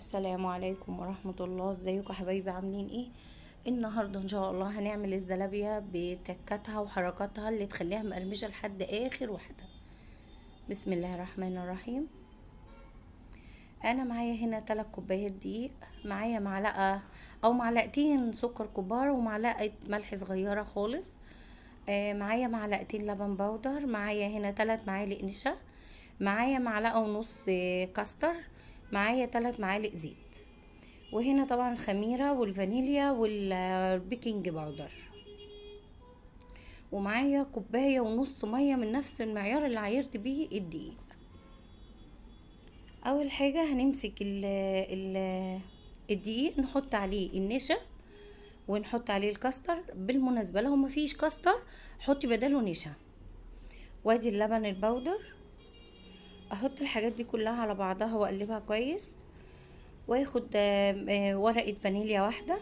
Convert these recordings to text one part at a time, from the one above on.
السلام عليكم ورحمة الله. ازيكم يا حبايبي؟ عاملين ايه النهاردة؟ ان شاء الله هنعمل الزلابية بتكاتها وحركاتها اللي تخليها مقرمشة لحد اخر واحدة. بسم الله الرحمن الرحيم. انا معايا هنا 3 كوبايات دقيق، معايا معلقة او معلقتين سكر كبار ومعلقة ملح صغيرة خالص، معايا معلقتين لبن بودر، معايا هنا 3 معالق نشا، معايا معلقة ونص كاستر، معايا 3 معالق زيت، وهنا طبعا الخميرة والفانيليا وال baking powder، ومعايا كوباية ونص مية من نفس المعيار اللي عايرت بيه الدقيق. اول حاجة هنمسك الدقيق، نحط عليه النشا ونحط عليه الكاستر. بالمناسبة لو مفيش كاستر حطي بداله نشا. وادي اللبن البودر. احط الحاجات دي كلها على بعضها واقلبها كويس، واخد ورقة فانيليا واحدة،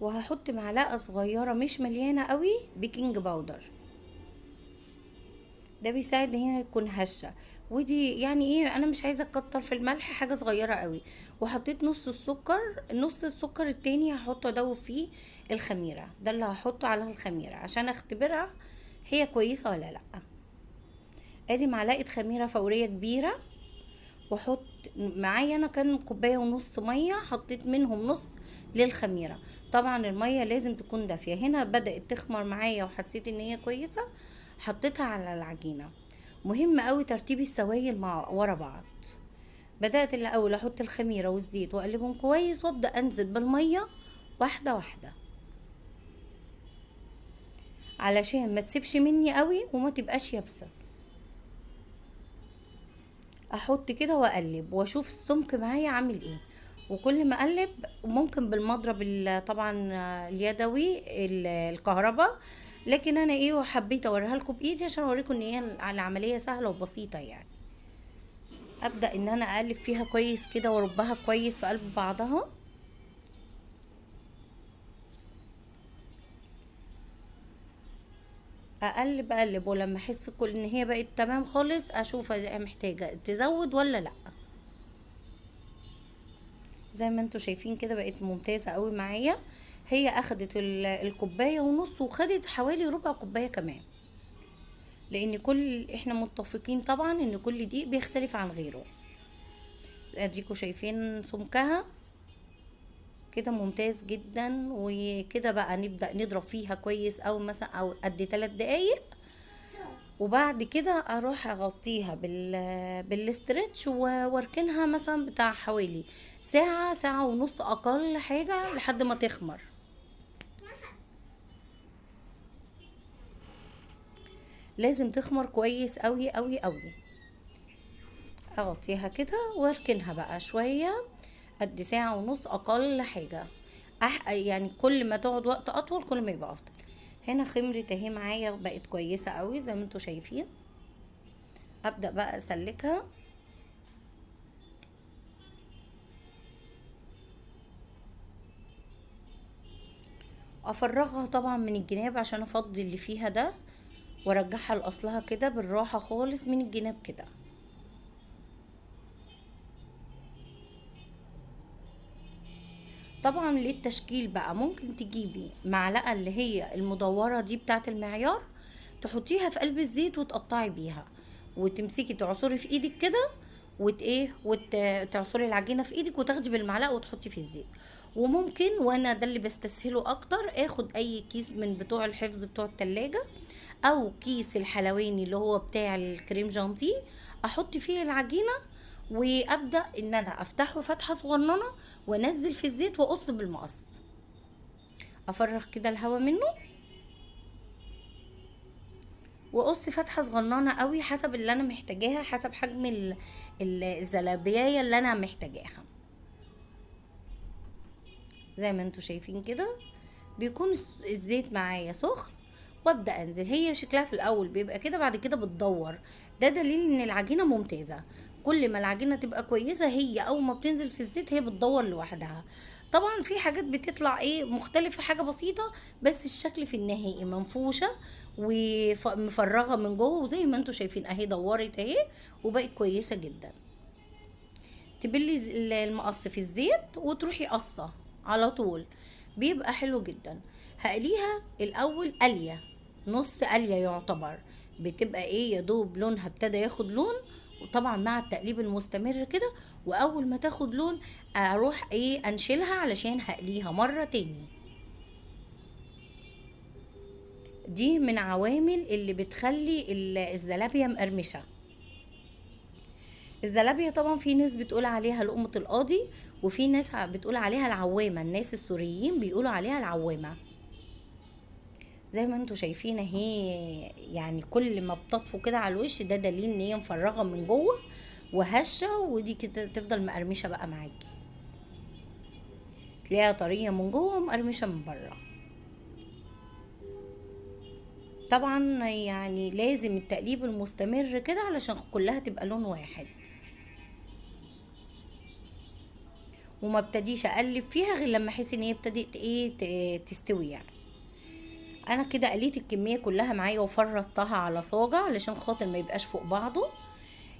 وهحط معلقة صغيرة مش مليانة قوي baking powder، ده بيساعد هنا يكون هشة. ودي يعني ايه، انا مش عايزة اكتر في الملح، حاجة صغيرة قوي. وحطيت نص السكر، نص السكر التاني هحطه ادوب فيه الخميرة، ده اللي هحطه على الخميرة عشان اختبرها هي كويسة ولا لا. ادي معلقة خميرة فورية كبيرة، واحط معايا انا كان كوباية ونص مية، حطيت منهم نص للخميرة. طبعا المية لازم تكون دافية. هنا بدأت تخمر معايا وحسيت ان هي كويسة، حطيتها على العجينة. مهم قوي ترتيب السوائل مع ورا بعض. بدأت الاول احط الخميرة والزيت واقلبهم كويس، وابدأ انزل بالمية واحدة واحدة علشان ما تسيبش مني قوي وما تبقاش يابسة. احط كده واقلب واشوف السمك معايا عامل ايه، وكل ما اقلب ممكن بالمضرب طبعا اليدوي الكهرباء، لكن انا ايه وحبيت اوريها لكم بايدي عشان اوريكم ان هي العمليه سهله وبسيطه. ابدا ان انا اقلب فيها كويس كده واربها كويس في قلب بعضها. اقلب اقلب، ولما احس كل ان هي بقت تمام خالص اشوف اذا محتاجه تزود ولا لا. زي ما انتوا شايفين كده بقت ممتازه قوي معايا. هي اخدت الكوبايه ونص وخدت حوالي ربع كوبايه كمان، لان احنا متفقين طبعا ان كل دقيق بيختلف عن غيره. اديكوا شايفين سمكها كده ممتاز جدا. وكده بقى نبدا نضرب فيها كويس او مثلا او قد 3 دقايق، وبعد كده اروح اغطيها بالاسترتش واركنها مثلا بتاع حوالي ساعة، ساعة ونص اقل حاجة لحد ما تخمر. لازم تخمر كويس قوي قوي قوي. اغطيها كده واركنها بقى شوية قد ساعة ونص اقل حاجة. كل ما تقعد وقت اطول كل ما يبقى افضل. هنا خمرت اهي معايا بقت كويسة قوي زي ما انتوا شايفين. ابدأ بقى اسلكها. افرغها طبعا من الجناب عشان افضي اللي فيها ده، وارجعها لاصلها كده بالراحة خالص من الجناب كده. طبعا للتشكيل بقى ممكن تجيبي معلقة اللي هي المدورة دي بتاعت المعيار، تحطيها في قلب الزيت وتقطعي بيها، وتمسكي تعصري في ايدك كده وتعصري العجينة في ايدك وتاخدي بالمعلقة وتحطي في الزيت. وممكن، وانا ده اللي بستسهله اكتر، اخد اي كيس من بتوع الحفظ بتوع التلاجة او كيس الحلواني اللي هو بتاع الكريم جانتيه، احط فيه العجينة وابدا ان انا افتحه فتحة صغننة وانزل في الزيت واقص بالمقص، افرغ كده الهواء منه واقص فتحة صغننة قوي حسب اللي انا محتاجاها، حسب حجم الزلابية اللي انا محتاجاها. زي ما انتوا شايفين كده بيكون الزيت معايا سخن، وابدا انزل. هي شكلها في الاول بيبقى كده، بعد كده بتدور. ده دليل ان العجينه ممتازه. كل ما العجينه تبقى كويسه هي اول ما بتنزل في الزيت هي بتدور لوحدها. طبعا في حاجات بتطلع ايه مختلفة، حاجة بسيطة، بس الشكل في النهائي منفوشة ومفرغة من جوه، وزي ما انتوا شايفين اهي دورت اهي وبقت كويسة جدا. تبلي المقص في الزيت وتروحي قصة على طول، بيبقى حلو جدا. هقليها الاول قلية، نص قلية يعتبر، بتبقى ايه يا دوب لونها ابتدى ياخد لون، وطبعا مع التقليب المستمر كده. واول ما تاخد لون اروح ايه انشلها علشان هقليها مرة تاني. دي من عوامل اللي بتخلي الزلابية مقرمشة. الزلابية طبعا في ناس بتقول عليها لقمة القاضي، وفي ناس بتقول عليها العوامة، الناس السوريين بيقولوا عليها العوامة. زي ما انتوا شايفين اهي، كل ما بتطفو كده على الوش ده دليل ان هي مفرغة من جوه وهشة، ودي كده تفضل مقرمشة بقى معاكي، تلاقيها طرية من جوه ومقرمشة من بره. طبعا لازم التقليب المستمر كده علشان كلها تبقى لون واحد، وما ابتديش اقلب فيها غير لما احس ان هي ابتدت ايه تستوي. انا كده قليت الكميه كلها معايا وفرطتها على صاجه علشان خاطر ما يبقاش فوق بعضه.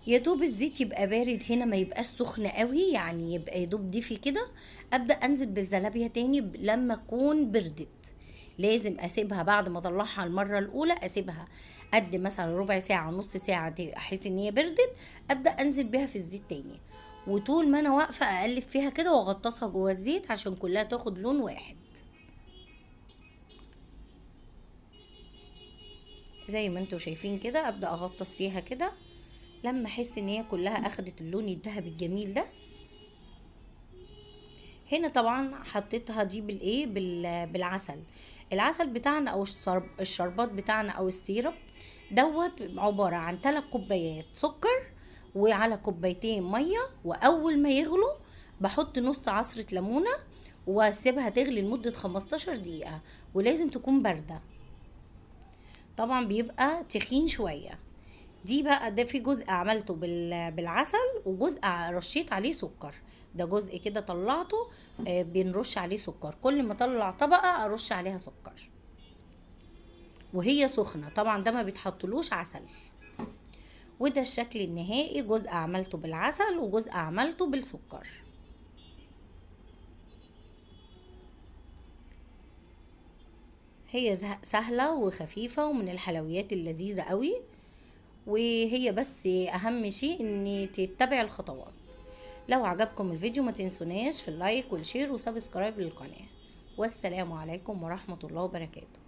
يا دوب الزيت يبقى بارد هنا، ما يبقاش سخن قوي، يبقى يا دوب دفي كده. ابدا انزل بالزلابيه تاني لما تكون بردت. لازم اسيبها بعد ما اطلعها المره الاولى، اسيبها قد مثلا ربع ساعه نص ساعه، احس ان هي بردت، ابدا انزل بيها في الزيت تاني. وطول ما انا واقفه اقلب فيها كده واغطسها جوه الزيت عشان كلها تاخد لون واحد. زي ما انتوا شايفين كده ابدا اغطس فيها كده لما احس ان هي كلها اخدت اللون الذهبي الجميل ده. هنا طبعا حطيتها دي بالايه بالعسل. العسل بتاعنا او الشربات بتاعنا او السيرب دوت عباره عن 3 كوبايات سكر وعلى كوبايتين ميه، واول ما يغلوا بحط نص عصره ليمونه واسيبها تغلي لمده 15 دقيقه، ولازم تكون بارده. طبعا بيبقى تخين شويه. دي بقى ده في جزء عملته بالعسل وجزء رشيت عليه سكر، ده جزء كده طلعته، بنرش عليه سكر. كل ما اطلع طبقه ارش عليها سكر وهي سخنه، طبعا ده ما بيتحطلوش عسل. وده الشكل النهائي، جزء عملته بالعسل وجزء عملته بالسكر. هي سهلة وخفيفة ومن الحلويات اللذيذة قوي، وهي بس اهم شيء ان تتبع الخطوات. لو عجبكم الفيديو ما تنسوناش في ال like وال share و subscribe للقناة. والسلام عليكم ورحمة الله وبركاته.